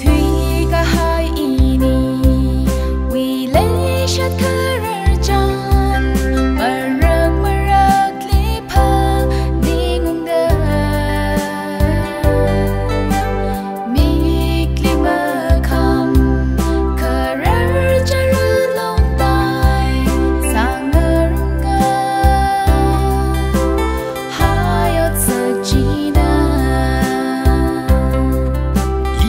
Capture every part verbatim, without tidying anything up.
Thuikahai iniwui leishat khararchan, marak marakli phaningungda, mikli makham kharar chara longtai sāngarumga, hai ot sakchina.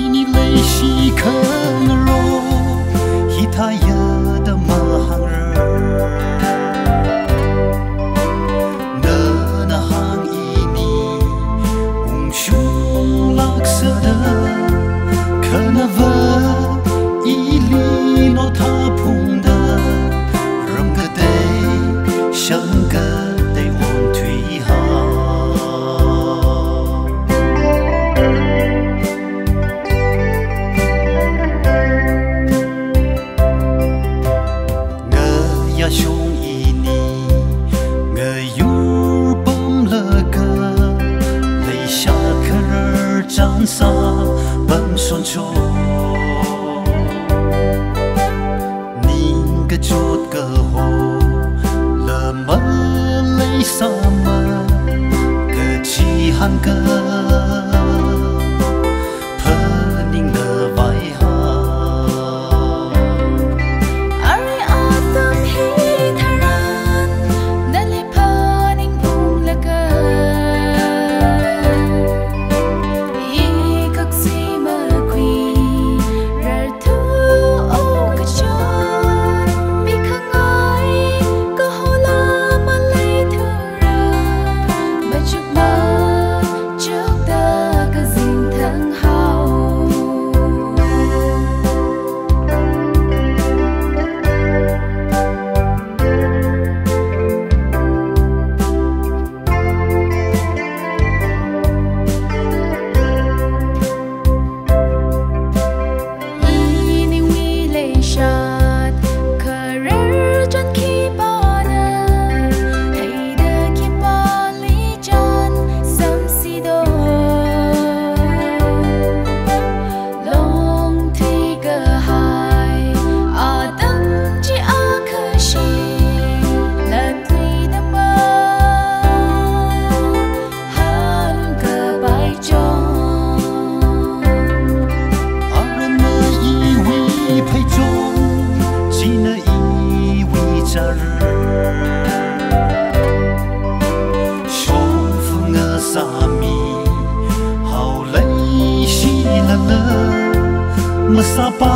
Ini leishi khangarok hithāya da mahāngrar. Nana hāng ini ungshunglāksāda, khanava ili notha phungda, ram katei shang katei onthuihaowa. Ngayā shong ini ngayur pamlaga, leishat khararchan sāpam shoncho. Ningkachot kahola maleisāmana, kachi hāngkha phaningda vaihao. Arui atam hitharan nali phaningunglaga, i kaksi makhuirar thu okachot, pikhangai kahola maleithura, machuk machukda kazing thanghao. Iniwui leishat khararchan khipāna, theida khipāli chān samsido. Longthui kahai atam chi akhashi latluida ma, halung kapai chong. Arana iwui pheichong, china iwui char. Shongfa ngasāmihao leishilala, masāpa